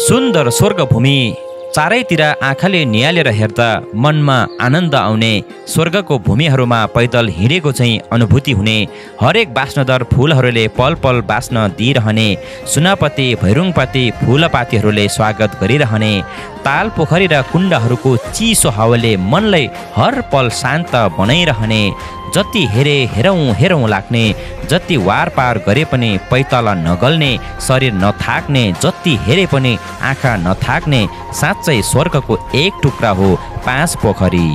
सुन्दर स्वर्गभूमि चारैतिर आँखाले निहालेर हेर्दा मनमा आनन्द आउने स्वर्गको भूमिहरूमा पैदल हिँडेको चाहिँ अनुभूति हुने हरेक बास्नदर फुलहरूले पल पल बास्न दिइरहने सुनापति भैरुङपाती फुलपातीहरूले स्वागत गरिरहने ताल पोखरी र कुण्डहरूको चिसो हावाले मनलाई हर पल शान्त बनाइरहने जति हेरे हेरौँ हेरौँ लाग्ने जति वार पार गरे पनि पैताला नगल्ने शरीर नथाक्ने जति हेरे पनि आँखा नथाक्ने साँच्चै स्वर्गको एक टुक्रा हो पाँच पोखरी।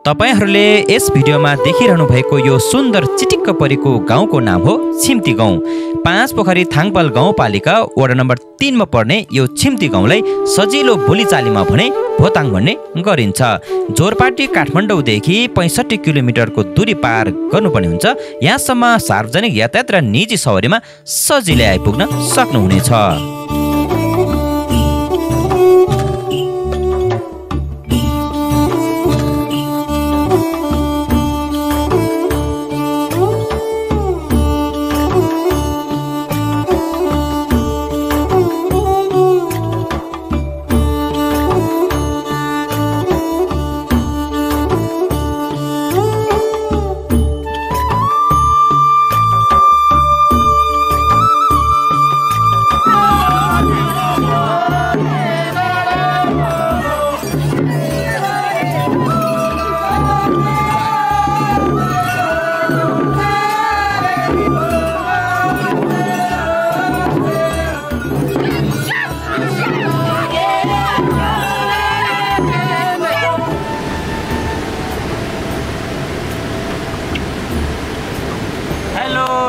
तपाईहरूले यस भिडियोमा देखिरहनु भएको यो सुन्दर चिटिक्क परेको गाउँको नाम हो छिम्ती गाउँ। पाँच पोखरी थाङपाल गाउँपालिका वडा नम्बर 3 मा पर्ने यो छिम्ती गाउँलाई सजिलो बोलीचालीमा भने भोताङ भन्ने गरिन्छ। जोरपाटी काठमाडौँदेखि 65 किलोमिटरको दूरी पार गर्नुपर्ने हुन्छ। यहाँसम्म सार्वजनिक यातायात र निजी सवारीमा सजिलै आइपुग्न सक्नुहुनेछ।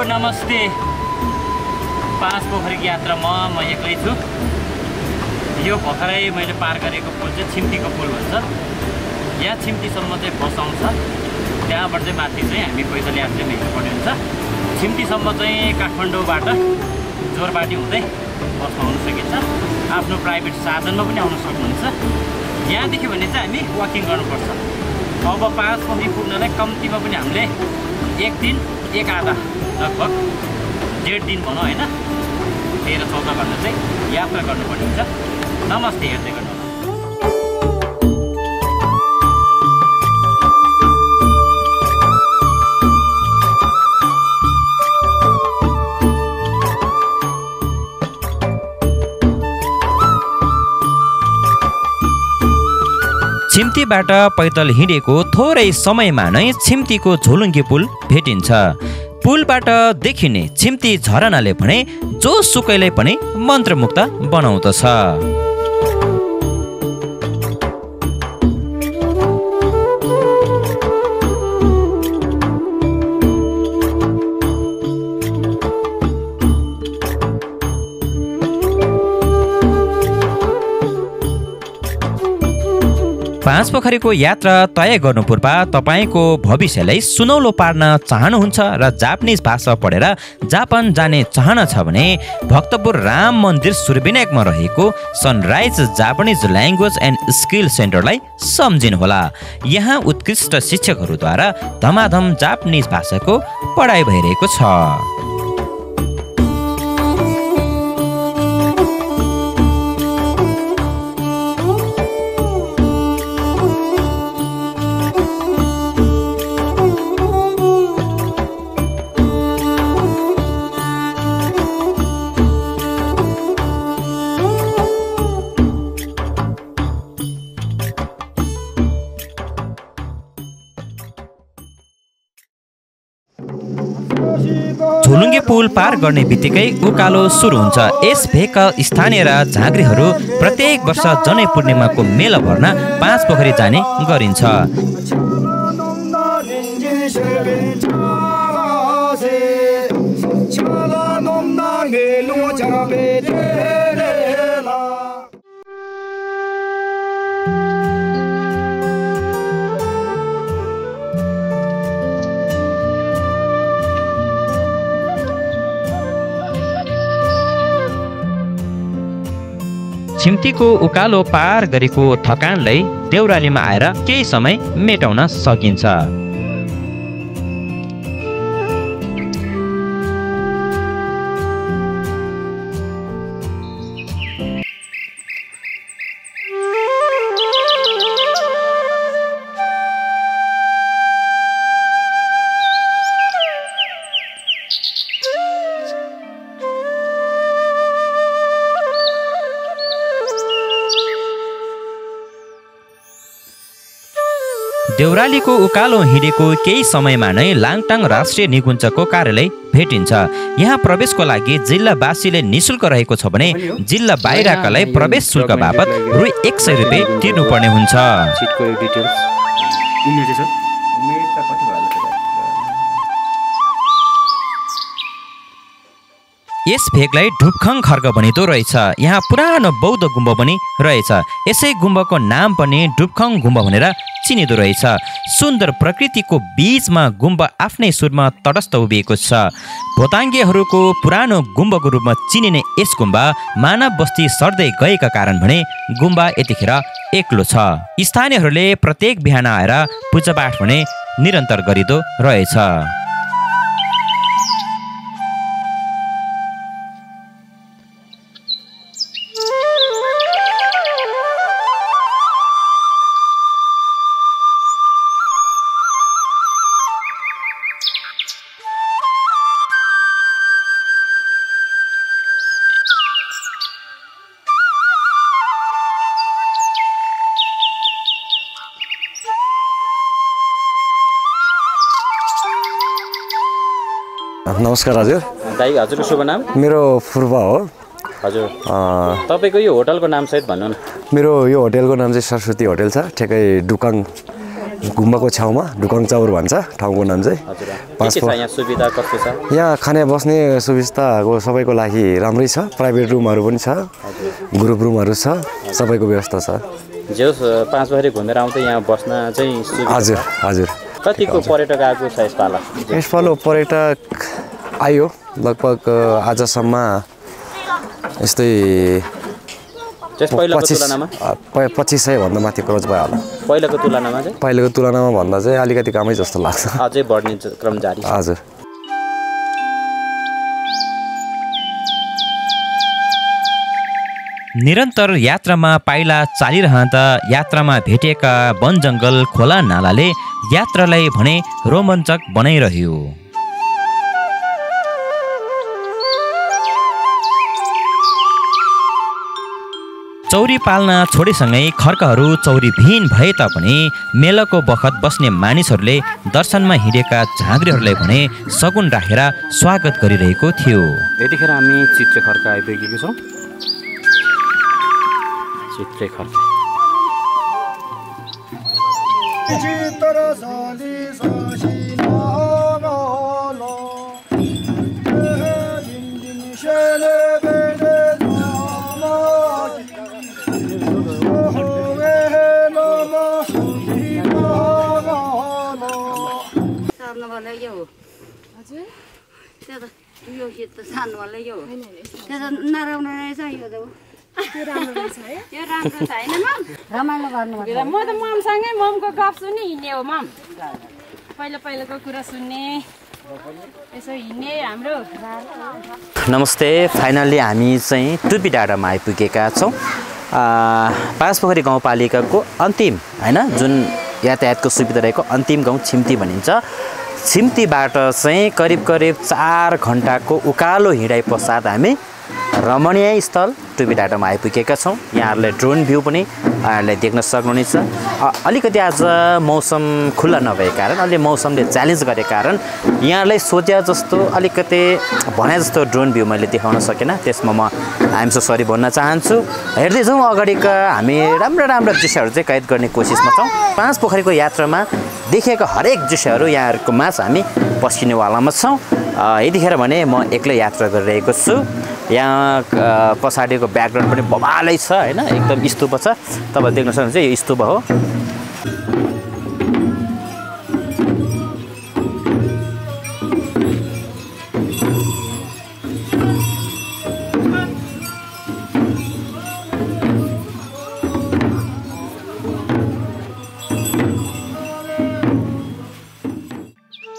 नमस्ते। पाँच पोखरीको यात्रामा म एक्लै छु। यो भर्खरै मैले पार गरेको पुल चाहिँ छिम्तीको पुल भन्छ। यहाँ छिम्तीसम्म चाहिँ बस आउँछ, त्यहाँबाट चाहिँ माथि चाहिँ हामी पैदल यात्रा हिँड्नुपर्ने हुन्छ। छिम्तीसम्म चाहिँ काठमाडौँबाट जोरपाटी हुँदै बसमा आउन सकिन्छ, आफ्नो प्राइभेट साधनमा पनि आउन सक्नुहुन्छ। यहाँदेखि भने चाहिँ हामी वाकिङ गर्नुपर्छ। अब पाँच पोखरी पुग्नलाई कम्तीमा पनि हामीले एक दिन एक आधा लगभग 1.5 दिन भनौँ होइन, 13-14 घन्टा चाहिँ यात्रा गर्नुपर्ने हुन्छ। नमस्ते, हेर्दै गर्नु। छिम्तीबाट पैदल हिँडेको थोरै समयमा नै छिम्तीको झोलुङ्गे पुल भेटिन्छ। पुलबाट देखिने छिम्ती झरनाले भने जोसुकैलाई पनि मन्त्रमुक्त बनाउँदछ। पाँच पोखरीको यात्रा तय गर्नु पूर्व तपाईँको भविष्यलाई सुनौलो पार्न चाहनुहुन्छ र जापानिज भाषा पढेर जापान जाने चाहना छ भने भक्तपुर राम मन्दिर सुरविनायकमा रहेको sunrise Japanese language and skill सेन्टरलाई सम्झिनुहोला। यहाँ उत्कृष्ट शिक्षकहरूद्वारा धमाधम जापानिज भाषाको पढाइ भइरहेको छ। झोलुङ्गे पुल पार गर्ने बित्तिकै उकालो सुरु हुन्छ। यस भेगका स्थानीय र झाँक्रीहरू प्रत्येक वर्ष जनै पूर्णिमाको मेला भर्न 5 पोखरी जाने गरिन्छ। छिम्तीको उकालो पार गरेको थकानलाई देउरालीमा आएर केही समय मेटाउन सकिन्छ। देउरालीको उकालो हिँडेको केही समयमा नै लाङटाङ राष्ट्रिय निकुञ्जको कार्यालय भेटिन्छ। यहाँ प्रवेशको लागि जिल्लावासीले निशुल्क रहेको छ भने जिल्ला बाहिरकालाई प्रवेश शुल्क बापत रु 100 रुपियाँ तिर्नुपर्ने हुन्छ। यस भेगलाई ढुपखङ खर्क भनिँदो रहेछ। यहाँ पुरानो बौद्ध गुम्बा पनि रहेछ। यसै गुम्बाको नाम पनि ढुपखङ गुम्बा भनेर चिनिँदो रहेछ। सुन्दर प्रकृतिको बीचमा गुम्बा आफ्नै सुरमा तटस्थ उभिएको छ। भोताङ्गेहरूको पुरानो गुम्बाको रूपमा चिनिने यस गुम्बा मानव बस्ती सर्दै गएका कारण भने गुम्बा यतिखेर एक्लो छ। स्थानीयहरूले प्रत्येक बिहान आएर पूजापाठ भने निरन्तर गरिँदो रहेछ। नमस्कार हजुर। दाइ, हजुरको शुभ नाम? मेरो फुर्बा हो। हजुर, तपाईँको यो होटलको नाम सहित भन्नु न। मेरो यो होटलको नाम चाहिँ सरस्वती होटल छ, ठ्याक्कै डुकाङ गुम्बाको छेउमा। डुकाङ चौर भन्छ ठाउँको नाम चाहिँ। यहाँ सुविधा कस्तो छ? यहाँ खाने बस्ने सुविस्ताको सबैको लागि राम्रै छ। प्राइभेट रुमहरू पनि छ, ग्रुप रुमहरू छ, सबैको व्यवस्था छ। जे 5 पोखरी घुमेर आउँदै यहाँ बस्न चाहिँ सुविधा? हजुर हजुर। कतिको पर्यटक आएको छ यसपाला? यसपालो पर्यटक आयो लगभग आजसम्म यस्तै 2500 भन्दा माथि क्रज भयो होला। पहिलाको तुलनामा चाहिँ? पहिलाको तुलनामा भन्दा चाहिँ अलिकति कमै जस्तो लाग्छ। अझै बढ्ने क्रम जारी छ। हजुर। निरन्तर यात्रामा पाइला चालिरहँदा यात्रामा भेटेका वन जङ्गल खोला नालाले यात्रालाई भने रोमाञ्चक बनाइरह्यो। चौरी पाल्न छोडेसँगै खर्कहरू चौरी भिन भए तापनि मेलाको बखत बस्ने मानिसहरूले दर्शनमा हिँडेका झाँक्रीहरूलाई भने सगुन राखेर स्वागत गरिरहेको थियो। यतिखेर हामी चित्रे खर्क आइपुगेको छौँ। चित्रे खर्क यो गीत त सानोवालै यो त्यो त नराम्रो रहेछ। यो त त्यो राम्रो रहेछ है? यो राम्रो छैन मम, रमाइलो गर्नुपर्छ। म त ममसँगै ममको गफ सुनि हिँड्ने हो। मम पहिलाको कुरा सुन्ने, यसो हिँड्ने हाम्रो। नमस्ते, फाइनल्ली हामी चाहिँ टुपी डाँडामा आइपुगेका छौँ। 5 पोखरी गाउँपालिकाको अन्तिम होइन, जुन यातायातको सुविधा रहेको अन्तिम गाउँ छिम्ती भनिन्छ। छिम्तीबाट चाहिँ करिब 4 घन्टाको उकालो हिँडाइ पश्चात हामी रमणीय स्थल टुबिडाँडामा आइपुगेका छौँ। यहाँहरूले ड्रोन भ्यू पनि यहाँहरूले देख्न सक्नुहुनेछ। अलिकति आज मौसम खुल्ला नभएको कारण अलि मौसमले च्यालेन्ज गरेको कारण यहाँहरूलाई सोचे जस्तो अलिकति भने जस्तो ड्रोन भ्यू मैले देखाउन सकेन। त्यसमा म आइएम सो सरी भन्न चाहन्छु। हेर्दै जाउँ अगाडिका हामी राम्रा दृश्यहरू चाहिँ कैद गर्ने कोसिसमा छौँ। पाँच पोखरीको यात्रामा देखेका हरेक दृश्यहरू यहाँहरूको माझ हामी पस्किनेवालामा छौँ। यतिखेर भने म एक्लै यात्रा गरिरहेको छु। यहाँ पछाडिको ब्याकग्राउन्ड पनि बबालै छ होइन, एकदम स्तूप छ। तपाईँ देख्न सक्नुहुन्छ यो स्तूप हो।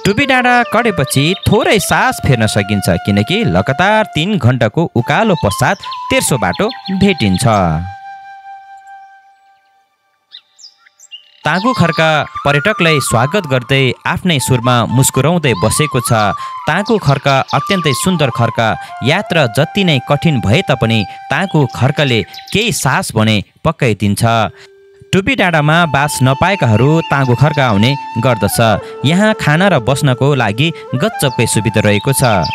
टुबिडाँडा कडेपछि थोरै सास फेर्न सकिन्छ, किनकि लगातार 3 घण्टाको उकालो पश्चात तेर्सो बाटो भेटिन्छ। तागु खर्का पर्यटकलाई स्वागत गर्दै आफ्नै सुरमा मुस्कुराउँदै बसेको छ। तागु खर्का अत्यन्तै सुन्दर खर्का। यात्रा जति नै कठिन भए तापनि तागु खर्काले केही सास भने पक्कै दिन्छ। टुबिडाँडामा बास नपाएकाहरू तागु खर्का आउने गर्दछ। यहाँ खाना र बस्नको लागि गजबकै सुविधा रहेको छ।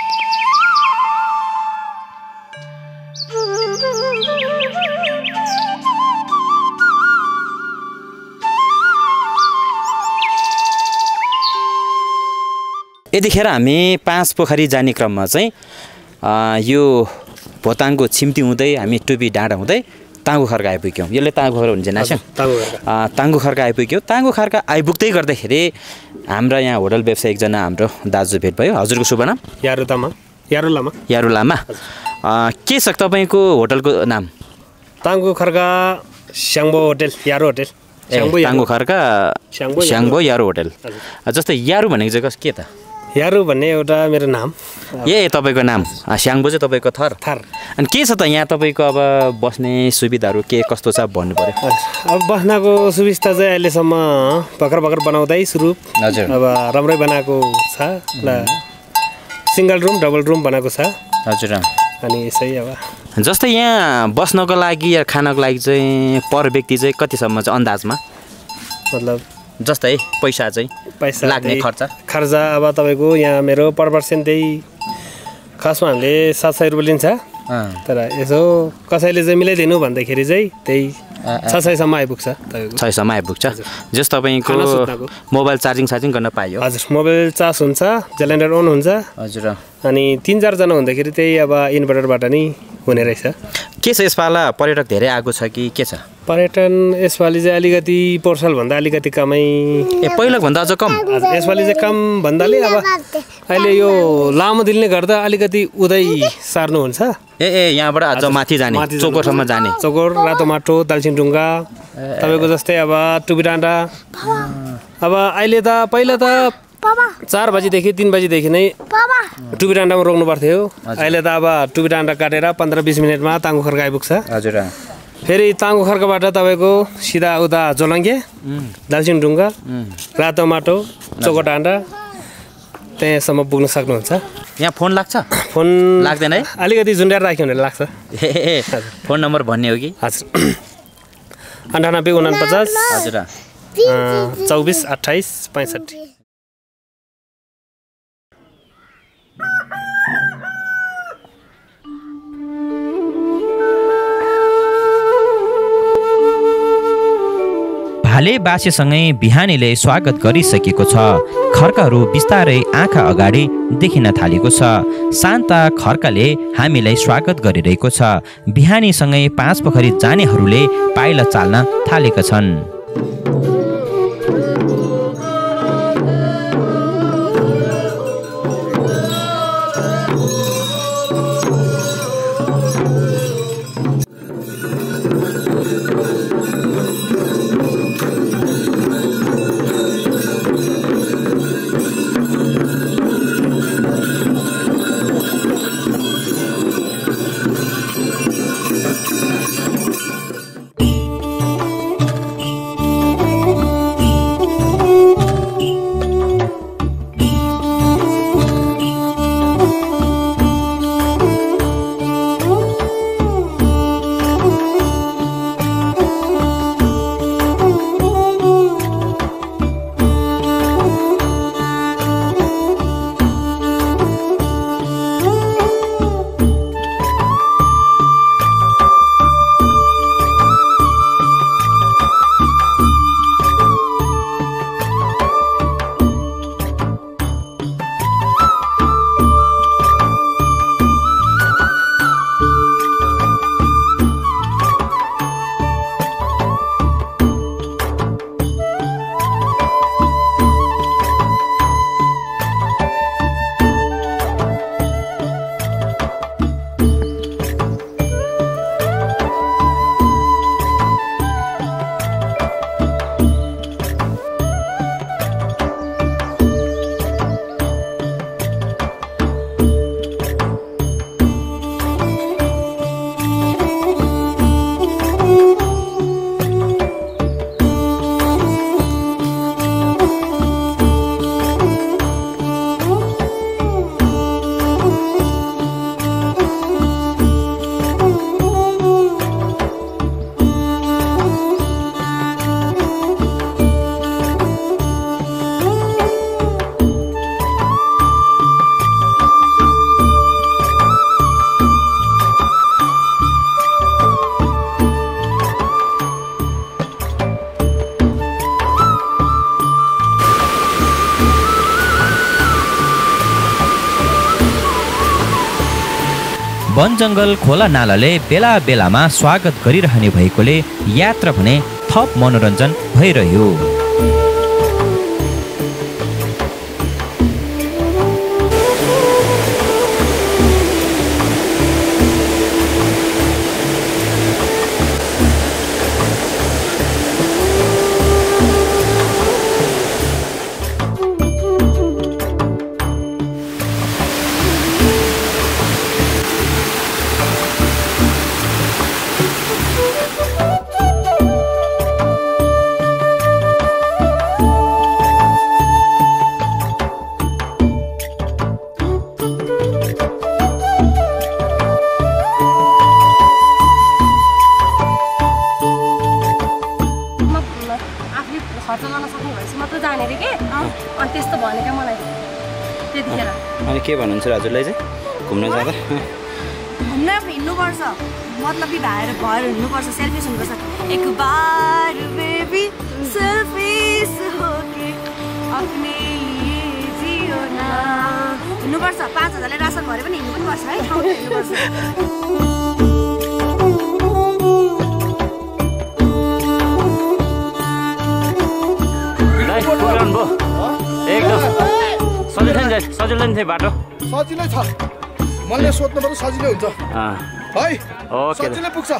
यतिखेर हामी पाँच पोखरी जाने क्रममा चाहिँ यो भोताङको छिम्ती हुँदै हामी टुबिडाँडा हुँदै तागु खर्का आइपुग्यौँ। यसले तागु खर्का हुन्छ नास्या तागु खर्का आइपुग्यो। तागु खर्का आइपुग्दै गर्दाखेरि हाम्रा यहाँ होटल व्यवसायी एकजना हाम्रो दाजु भेट भयो। हजुरको शुभ नाम? यारु लामा। के छ तपाईँको होटलको नाम? तागु खर्का स्याङ्बो होटल, यारु होटल। तागु खर्का स्याङ्बो यारु होटल। जस्तै यारु भनेको चाहिँ के त? यारु भन्ने एउटा मेरो नाम। तपाईँको नाम स्याङ्बो चाहिँ तपाईँको थर। अनि के छ त यहाँ तपाईँको अब बस्ने सुविधाहरू के कस्तो छ भन्नु पर्यो। अब बस्नको सुविस्ता चाहिँ अहिलेसम्म भर्खर बनाउँदै सुरु। हजुर। अब राम्रै बनाएको छ ल। सिङ्गल रुम डबल रुम बनाएको छ। हजुर। अनि यसै अब जस्तै यहाँ बस्नको लागि या खानको लागि चाहिँ पर व्यक्ति चाहिँ कतिसम्म चाहिँ अन्दाजमा, मतलब जस्तै पैसा लाग्ने खर्च अब तपाईँको यहाँ मेरो पर पर्सन त्यही खासमा हामीले 700 रुपियाँ लिन्छ। तर यसो कसैले चाहिँ मिलाइदिनु भन्दाखेरि चाहिँ त्यही 600 आइपुग्छ। 600 आइपुग्छ। जस तपाईँको मोबाइल चार्जिङ गर्न पाइयो? हजुर, मोबाइल चार्ज हुन्छ, जेनेरेटर अन हुन्छ। हजुर। अनि 3-4 जना हुँदाखेरि त्यही अब इन्भर्टरबाट नि हुने रहेछ। के छ यसपाला पर्यटक धेरै आएको छ कि के छ? पर्यटन यसपालि चाहिँ अलिकति पोहोरसालभन्दा अलिकति कमै। पहिलाभन्दा अझ कम? यसपालि चाहिँ कम भन्दाले अब अहिले यो लामो दिनले गर्दा अलिकति उदै सार्नुहुन्छ। यहाँबाट अझ माथि जाने, चोकोरसम्म जाने। चोकोर, रातो माटो, दालचिनढुङ्गा तपाईँको जस्तै अब टुबिडाँडा। अब अहिले त पहिला त 4 बजीदेखि 3 बजीदेखि नै टुबिडाँडामा रोक्नु पर्थ्यो। अहिले त अब टुबिडाँडा काटेर 15-20 मिनटमा तागु खर्का आइपुग्छ। हजुर। फेरि तागु खर्काबाट तपाईँको सिधा उता जोलङ्गे, दालचिनढुङ्गा, रातो माटो, चोकोडाँडा त्यहाँसम्म पुग्न सक्नुहुन्छ। यहाँ फोन लाग्छ? फोन लाग्दैन है? अलिकति झुन्ड्याएर राख्यो भने लाग्छ। फोन नम्बर भन्ने हो कि? हजुर 98 49 हजुर 24 28 65। भाले बासेसँगै बिहानीले स्वागत गरिसकेको छ। खर्काहरू बिस्तारै आँखा अगाडि देखिन थालेको छ। शान्ता खर्काले हामीलाई स्वागत गरिरहेको छ। बिहानीसँगै 5 पोखरी जानेहरूले पाइला चाल्न थालेका छन्। वन जङ्गल खोला नालाले बेला बेलामा स्वागत गरिरहने भएकोले यात्रा भने थप मनोरञ्जन भइरह्यो। अनि के भन्नुहुन्छ हजुरलाई चाहिँ घुम्न जाँदा? घुम्न हिँड्नुपर्छ, मतलब भएर हिँड्नुपर्छ, सेल्फिस हुनुपर्छ। एक बार बेबी सेल्फिस होके अपने लिए जियो ना हिँड्नुपर्छ। 5000ले रासन भरे पनि हिँड्नु पनि पर्छ है, ठाउँ हिँड्नुपर्छ। सजिलो नि थियो बाटो? सजिलै छ, मनले सोध्नु पर्छ सजिलै हुन्छ है, सजिलै पुग्छ।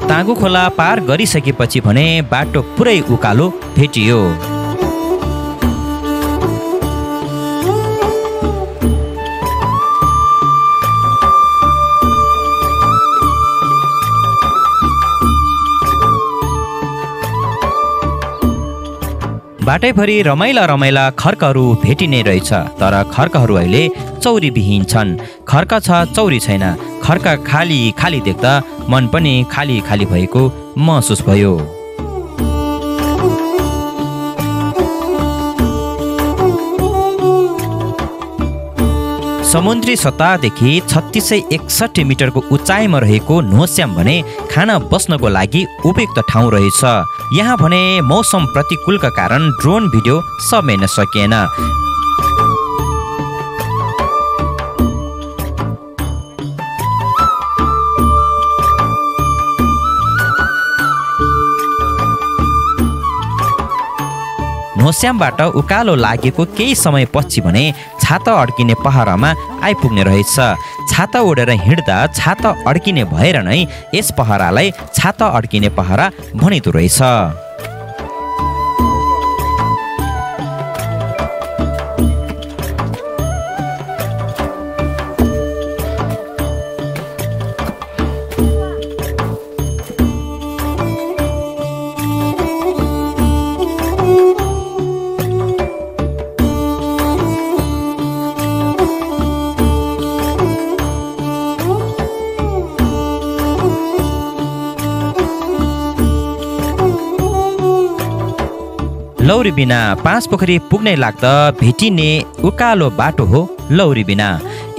तागु खोला पार गरिसकेपछि भने बाटो पुरै उकालो भेटियो। बाटैभरि रमाइला रमाइला खर्कहरू भेटिने रहेछ, तर खर्कहरू अहिले चौरीविहीन छन्। खर्क छ, चौरी छैन। खर्क खाली खाली देख्दा मन पनि खाली खाली भएको महसुस भयो। समुद्री सतहदेखि 3661 मिटरको उचाइमा रहेको न्होस्याम भने खाना बस्नको लागि उपयुक्त ठाउँ रहेछ। यहाँ भने मौसम प्रतिकूलका कारण ड्रोन भिडियो समेट्न सकिएन। न्होस्यामबाट उकालो लागेको केही समयपछि भने छाता अड्किने पहरामा आइपुग्ने रहेछ। छाता ओढेर हिँड्दा छाता अड्किने भएर नै यस पहरालाई छाता अड्किने पहरा भनिँदो रहेछ। लौरी बिना 5 पोखरी पुग्नै लाग्दा भेटिने उकालो बाटो हो लौरी बिना।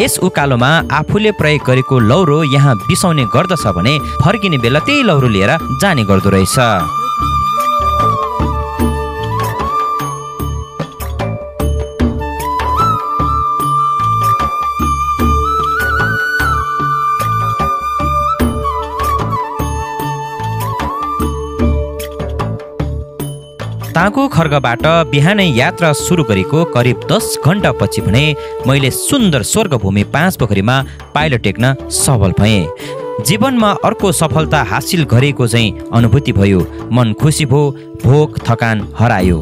यस उकालोमा आफूले प्रयोग गरेको लौरो यहाँ बिसाउने गर्दछ भने फर्किने बेला त्यही लौरो लिएर जाने गर्दो रहेछ। तागु खर्गबाट बिहानै यात्रा सुरु गरेको करिब 10 घण्टा पछि भने मैले सुन्दर स्वर्गभूमि 5 पोखरीमा पाइलो टेक्न सफल भएँ। जीवनमा अर्को सफलता हासिल गरेको चाहिँ अनुभूति भयो। मन खुसी भयो, भोक थकान हरायो।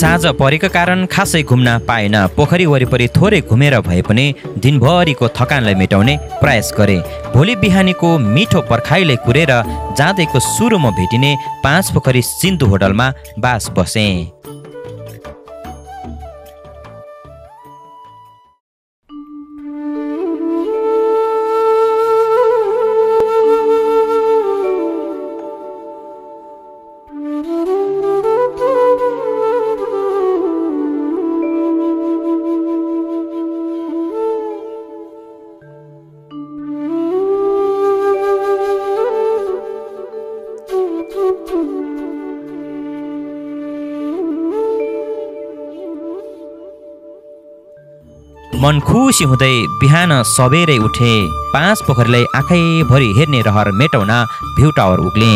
साँझ परेको कारण खासै घुम्न पाएन। पोखरी वरिपरि थोरै घुमेर भए पनि दिनभरिको थकानलाई मेटाउने प्रयास गरे। भोलि बिहानीको मिठो पर्खाइले कुरेर जाँदैको सुरुमा भेटिने 5 पोखरी सिन्धु होटलमा बास बसे। मन खुसी हुँदै बिहान सबेरै उठे। 5 पोखरीलाई आँखैभरि हेर्ने रहर मेटाउन भ्यू टावर उक्ले।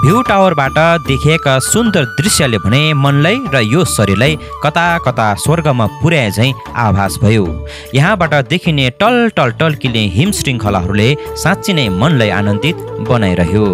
भ्यू टावरबाट देखिएका सुन्दर दृश्यले भने मनलाई र यो शरीरलाई कता कता स्वर्गमा पुर्याए झैँ आभास भयो। यहाँबाट देखिने टल टल टल्किने हिम श्रृङ्खलाहरूले साँच्ची नै मनलाई आनन्दित बनाइरह्यो।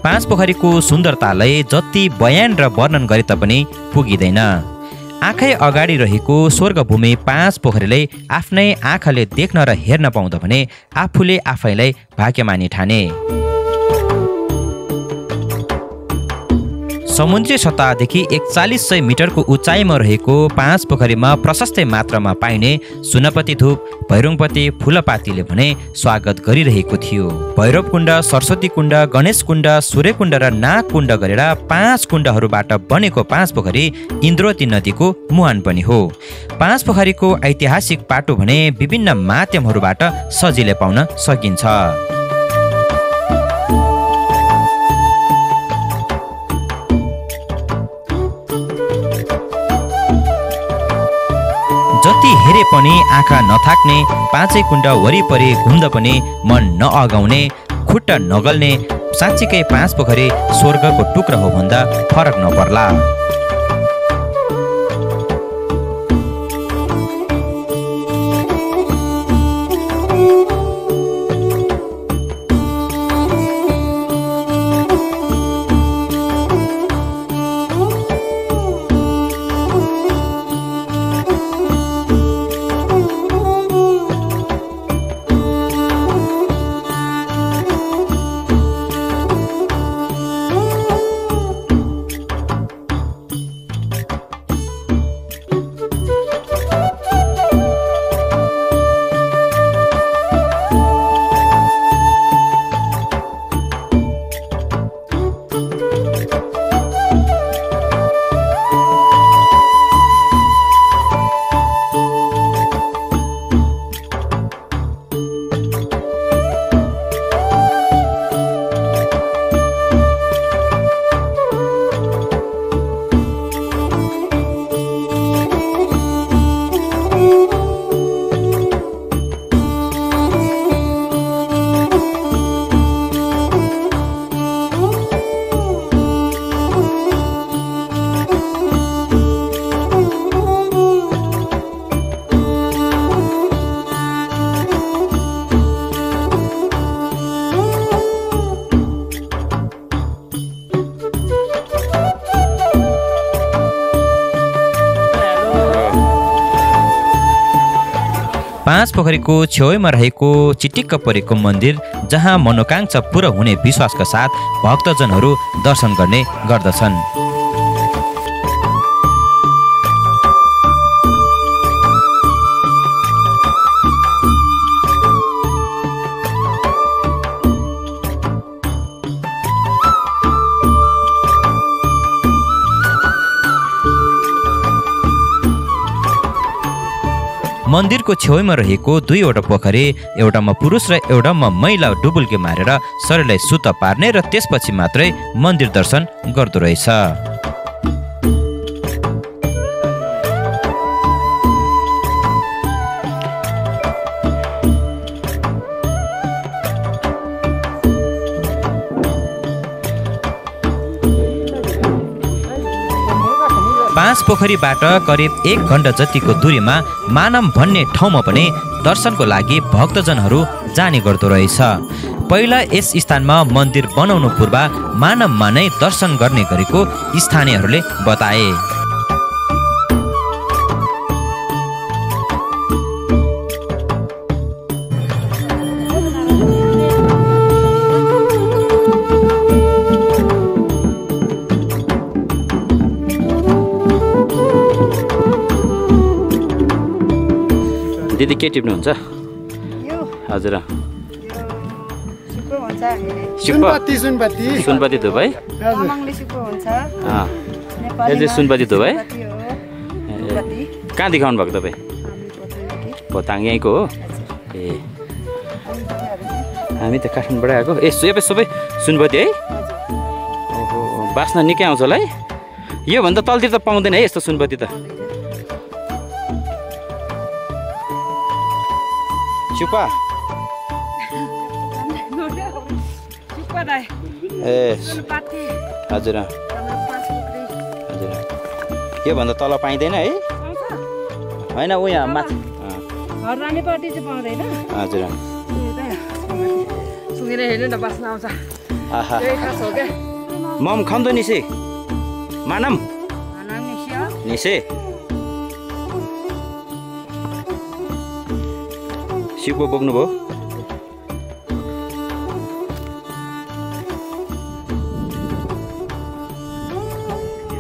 पाँच पोखरीको सुन्दरतालाई जति बयान र वर्णन गरे तापनि पुगिँदैन। आँखै अगाडि रहेको स्वर्गभूमि 5 पोखरीलाई आफ्नै आँखाले देख्न र हेर्न पाउँदा भने आफूले आफैलाई भाग्यमानी ठाने। समुद्री सतहदेखि 4100 मिटरको उचाइमा रहेको 5 पोखरीमा प्रशस्तै मात्रामा पाइने सुनपति धूप, भैरवपति फुलपातीले भने स्वागत गरिरहेको थियो। भैरव कुण्ड, सरस्वती कुण्ड, गणेश कुण्ड, सूर्य कुण्ड र नाग कुण्ड गरेर 5 कुण्डहरूबाट बनेको 5 पोखरी इन्द्रवती नदीको मुहान पनि हो। 5 पोखरीको ऐतिहासिक पाटो भने विभिन्न माध्यमहरूबाट सजिलै पाउन सकिन्छ। जति हेरे पनि आँखा नथाक्ने, 5 कुण्ड वरिपरि घुम्दा पनि मन नअगाउने, खुट्टा नगल्ने, साँच्चीकै 5 पोखरी स्वर्गको टुक्रा हो भन्दा फरक नपर्ला। पाँच पोखरीको छेउमा रहेको चिटिक्क परेको मन्दिर जहाँ मनोकांक्षा पूरा हुने विश्वासका साथ भक्तजनहरू दर्शन गर्ने गर्दछन्। मन्दिरको छेउमा रहेको दुईवटा पोखरी, एउटामा पुरुष र एउटामा महिला डुबुल्की मारेर शरीरलाई सुत्ता पार्ने र त्यसपछि मात्रै मन्दिर दर्शन गर्दो रहेछ। पाँच पोखरीबाट करिब 1 घण्टा जतिको दूरीमा मानम भन्ने ठाउँमा पनि दर्शनको लागि भक्तजनहरू जाने गर्दो रहेछ। पहिला यस स्थानमा मन्दिर बनाउनु पूर्व मानममा नै दर्शन गर्ने गरेको स्थानीयहरूले बताए। दिदी के टिप्नुहुन्छ? हजुर सुनपत्ती धुप है? यो चाहिँ सुनपत्ती धुप है? कहाँ देखाउनु भएको तपाईँ? भोताङ यहीँको हो? ए हामी त काठमाडौँबाट आएको। ए सबै सुनपत्ती है? ओहो बास्ना निकै आउँछ होला है? योभन्दा तलतिर त पाउँदैन है यस्तो सुनपत्ती त। चुपा ए हजुर हजुर योभन्दा तल पाइँदैन है? होइन ऊ यहाँ माथि हजुर मम खन्दो निसे मानम निसे सिपो बोक्नुभयो?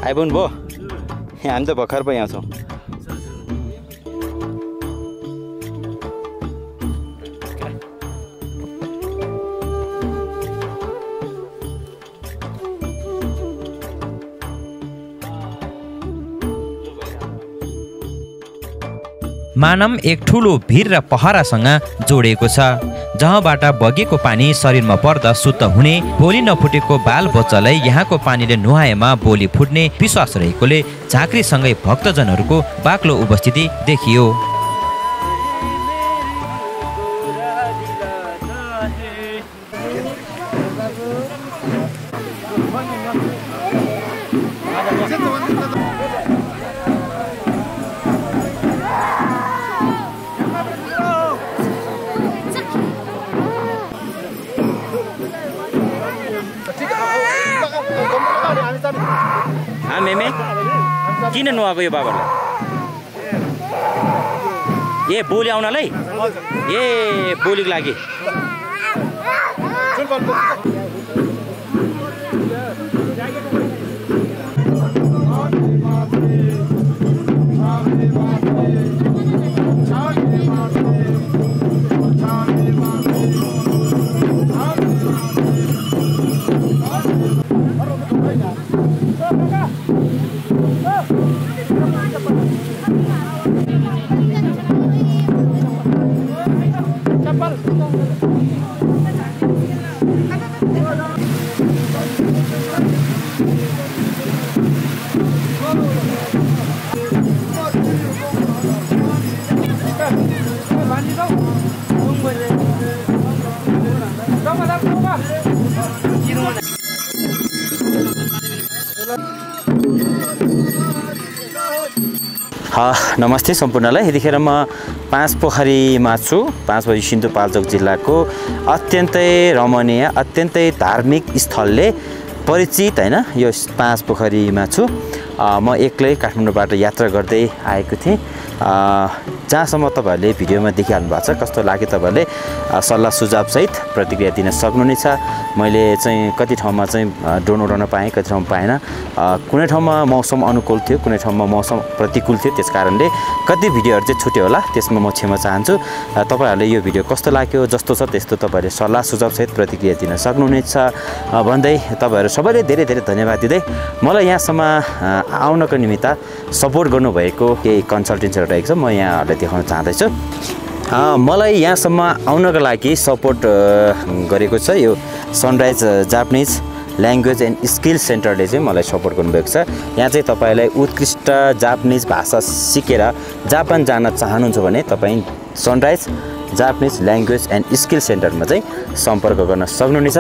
आइपुग्नु भयो? हामी त भर्खर पो यहाँ छौँ। मानम एक ठुलो भिर र पहरासँग जोडिएको छ, जहाँबाट बगेको पानी शरीरमा पर्दा शुद्ध हुने, बोली नफुटेको बाल बच्चालाई यहाँको पानीले नुहाएमा बोली फुट्ने विश्वास रहेकोले झाँक्रीसँगै भक्तजनहरूको बाक्लो उपस्थिति देखियो। मेमे किन नुहाएको यो बाबालाई? ए बोली आउनलाई? ए बोलीको लागि नमस्ते सम्पूर्णलाई। यतिखेर म पाँच पोखरीमा छु। 5 बजी सिन्धुपाल्चोक जिल्लाको अत्यन्तै रमणीय अत्यन्तै धार्मिक स्थलले परिचित हैन यो पाँच पोखरीमा छु। म एक्लै काठमाडौँबाट यात्रा गर्दै आएको थिएँ। जहाँसम्म तपाईँहरूले भिडियोमा देखिहाल्नु भएको छ कस्तो लाग्यो तपाईँहरूले सल्लाह सुझावसहित प्रतिक्रिया दिन सक्नुहुनेछ। मैले चाहिँ कति ठाउँमा चाहिँ ड्रोन उडाउन पाएँ, कति ठाउँमा पाएन। कुनै ठाउँमा मौसम अनुकूल थियो, कुनै ठाउँमा मौसम प्रतिकूल थियो, त्यस कारणले कति भिडियोहरू चाहिँ छुट्यो होला, त्यसमा म क्षमा चाहन्छु। तपाईँहरूले यो भिडियो कस्तो लाग्यो, जस्तो छ त्यस्तो तपाईँहरूले सल्लाह सुझावसहित प्रतिक्रिया दिन सक्नुहुनेछ भन्दै तपाईँहरू सबैले धेरै धेरै धन्यवाद दिँदै मलाई यहाँसम्म आउनको निमित्त सपोर्ट गर्नुभएको केही कन्सल्टेन्सीहरू रहेको छ, म यहाँहरूलाई देखाउन चाहँदैछु। मलाई यहाँसम्म आउनको लागि सपोर्ट गरेको छ यो sunrise Japanese language and skill सेन्टरले चाहिँ मलाई सपोर्ट गर्नुभएको छ। यहाँ चाहिँ तपाईँलाई उत्कृष्ट जापानिज भाषा सिकेर जापान जान चाहनुहुन्छ भने तपाईँ sunrise Japanese language and skill सेन्टरमा चाहिँ सम्पर्क गर्न सक्नुहुनेछ।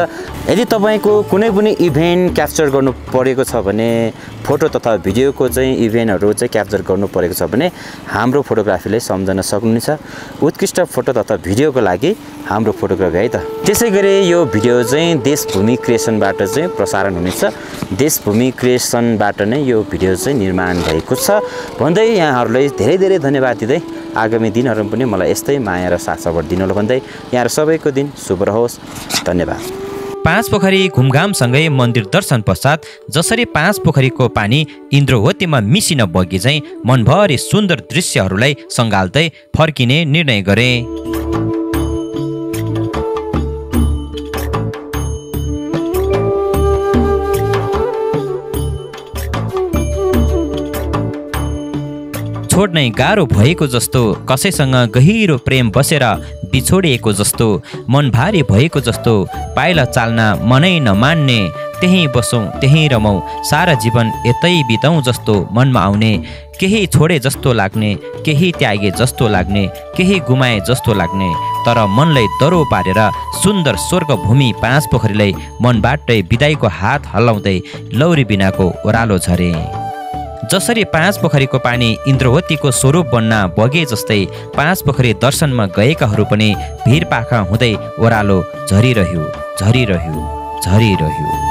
यदि तपाईँको कुनै पनि इभेन्ट क्याप्चर गर्नु परेको छ भने, फोटो तथा भिडियोको चाहिँ इभेन्टहरू चाहिँ क्याप्चर गर्नु परेको छ भने हाम्रो फोटोग्राफीलाई सम्झन सक्नुहुनेछ। उत्कृष्ट फोटो तथा भिडियोको लागि हाम्रो फोटोग्राफी है त। त्यसै गरी यो भिडियो चाहिँ देशभूमि क्रिएसनबाट चाहिँ प्रसारण हुनेछ। देशभूमि क्रिएसनबाट नै यो भिडियो चाहिँ निर्माण भएको छ भन्दै यहाँहरूलाई धेरै धेरै धन्यवाद दिँदै आगामी दिनहरूमा पनि मलाई यस्तै माया र साथ सपोर्ट दिनुहोला भन्दै यहाँहरू सबैको दिन शुभ रहोस्। धन्यवाद। पाँच पोखरी घुमघामसँगै मन्दिर दर्शन पश्चात जसरी पाँच पोखरीको पानी इन्द्रवतीमा मिसिन बगी चाहिँ मनभरि सुन्दर दृश्यहरूलाई सँगाल्दै फर्किने निर्णय गरे। छोड्नै गाह्रो भएको जस्तो, कसैसँग गहिरो प्रेम बसेर बिछोडिएको जस्तो, मन भारी भएको जस्तो, पाइला चाल्न मनै नमान्ने, त्यहीँ बसौँ त्यहीँ रमौँ सारा जीवन यतै बिताउँ जस्तो मनमा आउने, केही छोडे जस्तो लाग्ने, केही त्यागे जस्तो लाग्ने, केही गुमाए जस्तो लाग्ने, तर मनलाई दरो पारेर सुन्दर स्वर्गभूमि पाँच पोखरीलाई मनबाटै बिदाईको हात हल्लाउँदै लौरी बिनाको ओह्रालो झरे। जसरी पाँच पोखरीको पानी इन्द्रवतीको स्वरूप बन्न बगे जस्तै पाँच पोखरी दर्शनमा गएकाहरू पनि भिरपाखा हुँदै ओह्रालो झरिरह्यो, झरिरह्यो, झरिरह्यो।